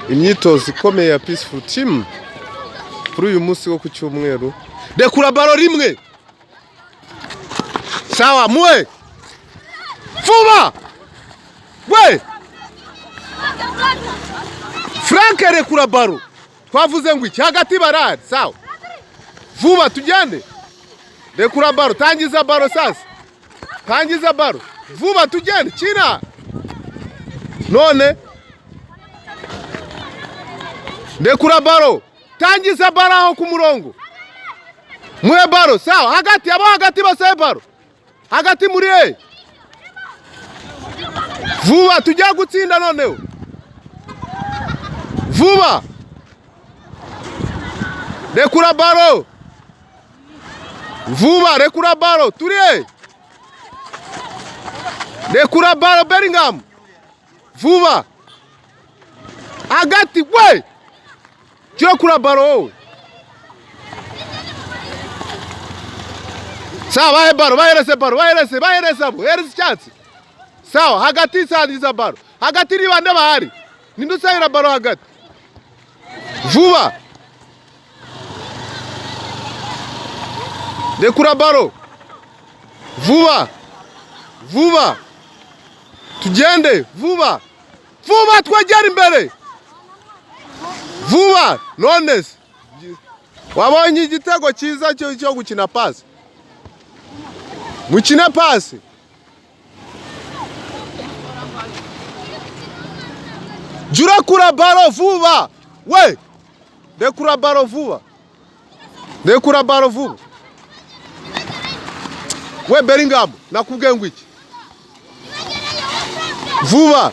Imyitozo ikomeye ya Peaceful Team kuri uyu munsi wo ku cyumweru. Rekura baro rimwe. Sawa muwe. Vuba. We. Frank rekura baro. Twavuze ngo iki hagati barari. Sawa. Vuba tujyane. Rekura baro, tangiza baro sasa. Tangiza baro. Vuba tujyane kina. None rekura baro. Tangiza baro aho ku murongo. Muhe baro sawa hagati abo hagati basabe baro. Hagati muri e. Vuba tujya gutsinda noneho. Vuba. Rekura baro. Vuba rekura baro turi. Rekura baro Bellingham. Vuba. Hagati we. Rekura baro wowe. Sawa bahe baro bahereze baro bahereze bahereze abo hereze icyatsi. Sawa hagati sangiza baro. Hagati ni bande bahari. Ninde usahira baro hagati? Vuba. Rekura baro. Vuba. Vuba. Tugende vuba. Vuba twegere imbere. Vuba none se. Wabonye igitego cyiza cyo gukina pasi. Mukine pasi. Jura baro vuba. We. Rekura baro vuba. Rekura baro vuba. We Bellingham nakubwiye ngo iki? Vuba.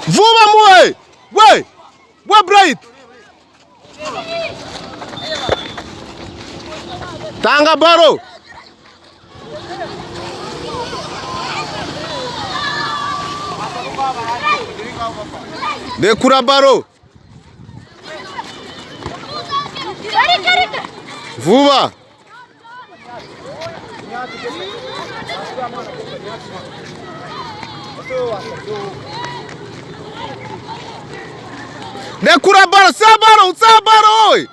Vuba muhe. We. We Bright. Tanga baro. Rekura baro. Vuba. Rekura baro, sa baro, sa baro oi.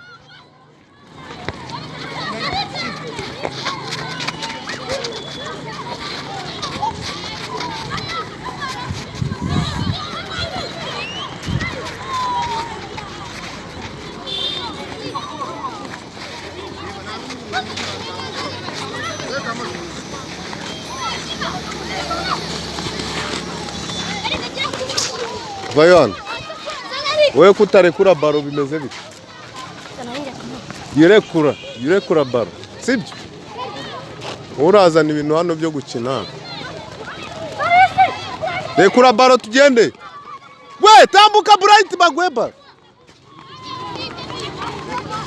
Vayon. Wowe kutarekura baro bimeze bite? Yirekura, yirekura baro. Sibyo? Urazana ibintu hano byo gukina. Rekura baro tugende. We tambuka Bright bagwe baro.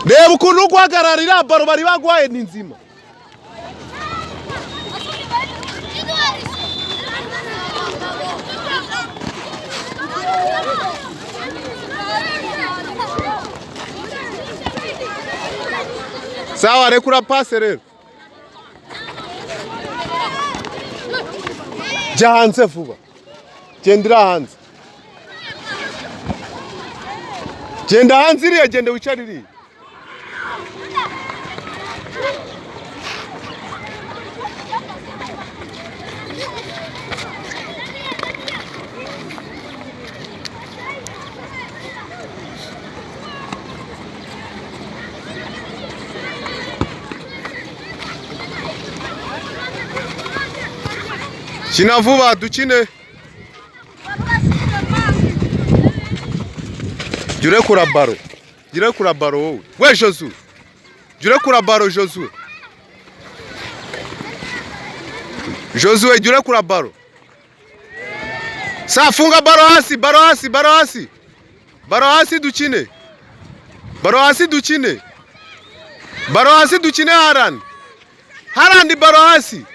Reba ukuntu guhagararira baro bari bagwaye ni nzima. Sawa rekura pase rero. Jya hanze vuba. Gendera hanze. Genda hanze iriya genda wicare iriya. Kina vuba dukine. Jya urekura baro. Jya urekura baro wowe. We Josu. Jya urekura baro Josu. Josué jya urekura baro. Sa funga baro hasi, baro hasi, baro hasi. Baro hasi dukine. Baro hasi dukine. Baro hasi dukine Haran. Haran baro hasi.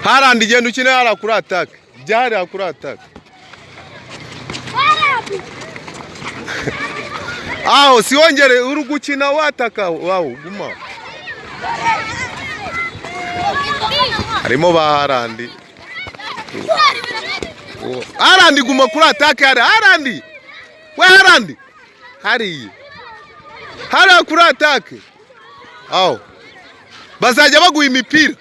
Harandi genda ukine hariya kuri atake. Jya hariya kuri atake. Aho siwongere uri gukina wataka wawo guma. Harimo ba Harandi. Harandi guma kuri atake hariya. Harandi. We Harandi. Hariya. Hariya kuri atake. Aho. Bazajya baguha imipira.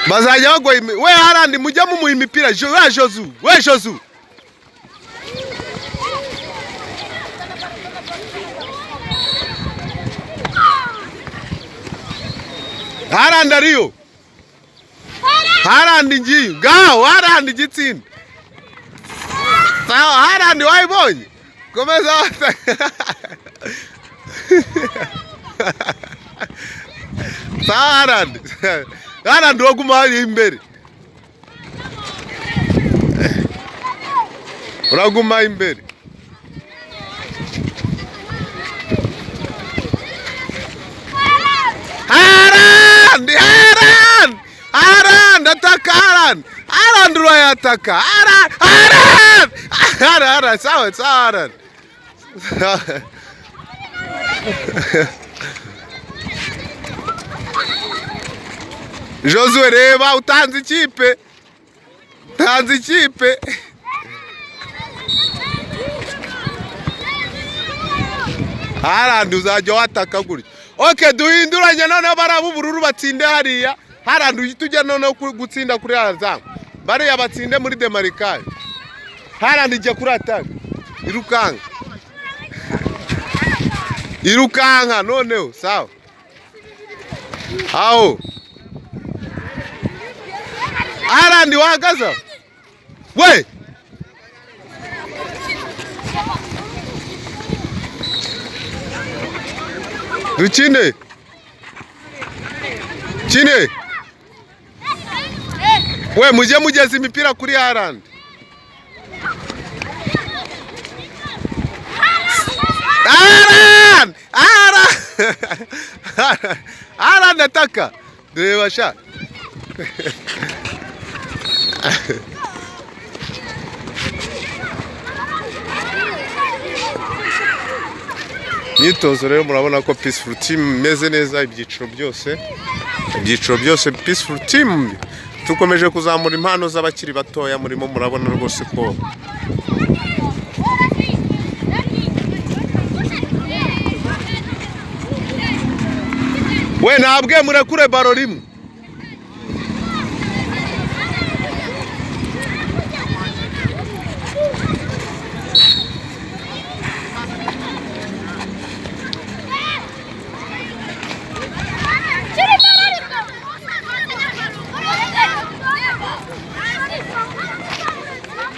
Bazajya baguha we Harandi mujya mumuha imipira. We Jozu. We Jozu. Harandi ariyo. Harandi ngiyo. Ngaho Harandi igitsinda. Sawa Harandi wayibonye. Komeza. Sawa Harandi. Harandi waguma hariya imbere. Uraguma imbere. Harandi, Harandi, Harandi, ataka Harandi, Harandi urayataka, Harandi, Harandi, Harandi, sawa, sawa Harandi. Josue reba utanze ikipe, utanze ikipe. Harandi uzajya wataka gutya. Okay, duhinduranye noneho bariya b'ubururu batsinde hariya. Harandi uhita ujya noneho gutsinda kuri azamu. Bariya batsinde muri demarikari. Harandi ijya kuri ataka. Irukanka. Irukanka noneho sawa. Aho. Harandi wahagaze. We. Dukine. Kine. We mujye mugeza imipira kuri Harandi. Harandi! Harandi! Harandi ataka. Reba sha. Imyitozo rero murabona ko Peaceful Team imeze neza ibyiciro byose. Ibyiciro byose Peaceful Team tukomeje kuzamura impano z'abakiri batoya, murimo murabona rwose ko we ntabwe murekure baro rimwe.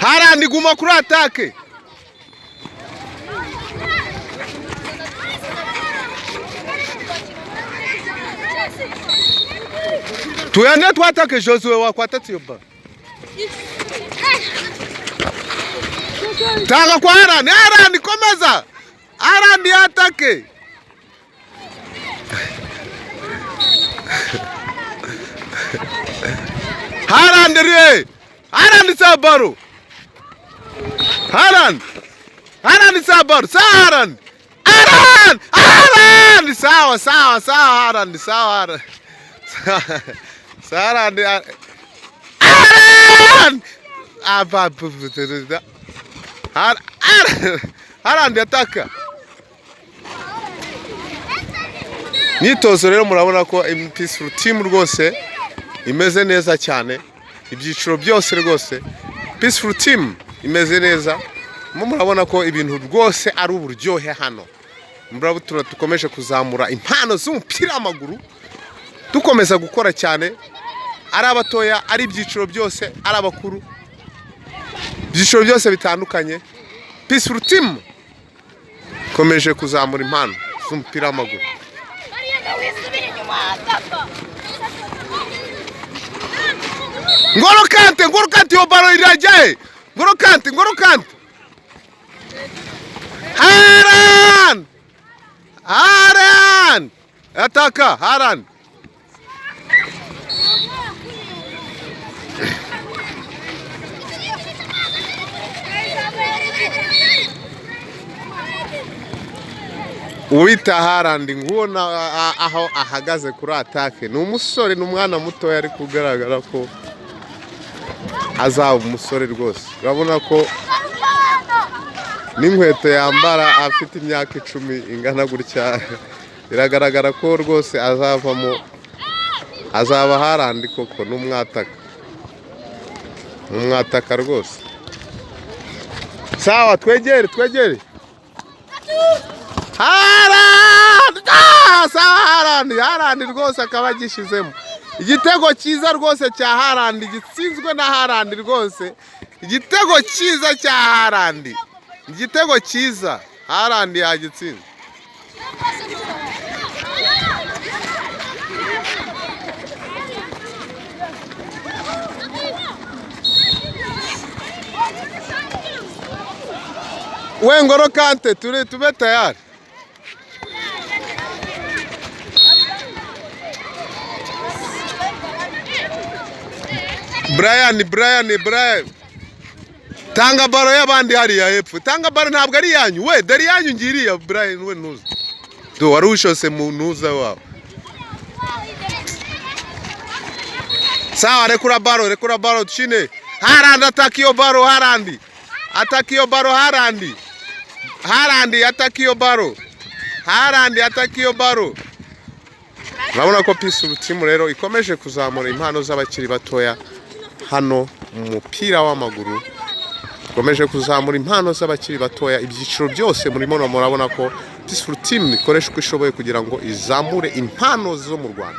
Harandi guma kuri atake. Tuyane twatake Josue wakwatatse iyo baro. Tanga kwa Harandi, Harandi komeza. Harandi atake. Harandi re. Harandi sa baro. Harandi. Harandi sa baro. Sa Harandi. Harandi. Harandi sawa sawa sawa Harandi sawa Harandi. Sawa Harandi. Harandi. Aba Harandi ataka. Imyitozo rero murabona ko Peaceful Team rwose imeze neza cyane, ibyiciro byose rwose Peaceful Team imeze neza. Murabona ko ibintu rwose ari uburyohe hano. Murabona tukomeje kuzamura impano z'umupira w'amaguru, dukomeza gukora cyane, ari abatoya, ari ibyiciro byose, ari abakuru, ibyiciro byose bitandukanye. Peaceful Team ikomeje kuzamura impano z'umupira w'amaguru. Ngolo Kante, Ngolo Kante iyo baro irajya he? Ngolo Kante, Ngolo Kante. Haran! Haran! Ataka, Haran. Uwita Haaland, nguwo aho ahagaze kuri attaque. Ni umusore, ni umwana mutoya, ari kugaragara ko azaba umusore rwose. Urabona ko n'inkweto yambara afite imyaka 10 ingana gutya, biragaragara ko rwose azavamo, azaba Haaland koko. Ni umwataka, ni umwataka rwose. Sawa, twegere, twegere Haaland. Ah, sawa, Haaland, Haaland rwose akaba agishizemo igitego cyiza rwose cya Haaland, gitsinzwe na Haaland rwose. Igitego cyiza cya Haaland, igitego cyiza, Haaland yagitsinze. We Ngolo Kante, turi tube tayari. Brian, Brian, Brian, tanga baro y'abandi hariya hepfo. Tanga baro, ntabwo ari iyanyu. We, dore iyanyu ngiriya. Brian, we ntuza do wari ushose mu ntuza wawe. Sawa, rekura baro, rekura baro, chine. Haaland, ataka iyo baro. Haaland, ataka iyo baro. Haaland, Haaland, ataka iyo baro. Haaland, ataka iyo baro. Urabona ko Peace Team rero ikomeje kuzamura impano z'abakiri batoya hano mu mupira w'amaguru, ikomeje kuzamura impano z'abakiri batoya ibyiciro byose murimo. Murabona ko Peaceful Team ikoresha uko ishoboye kugira ngo izamure impano zo mu Rwanda.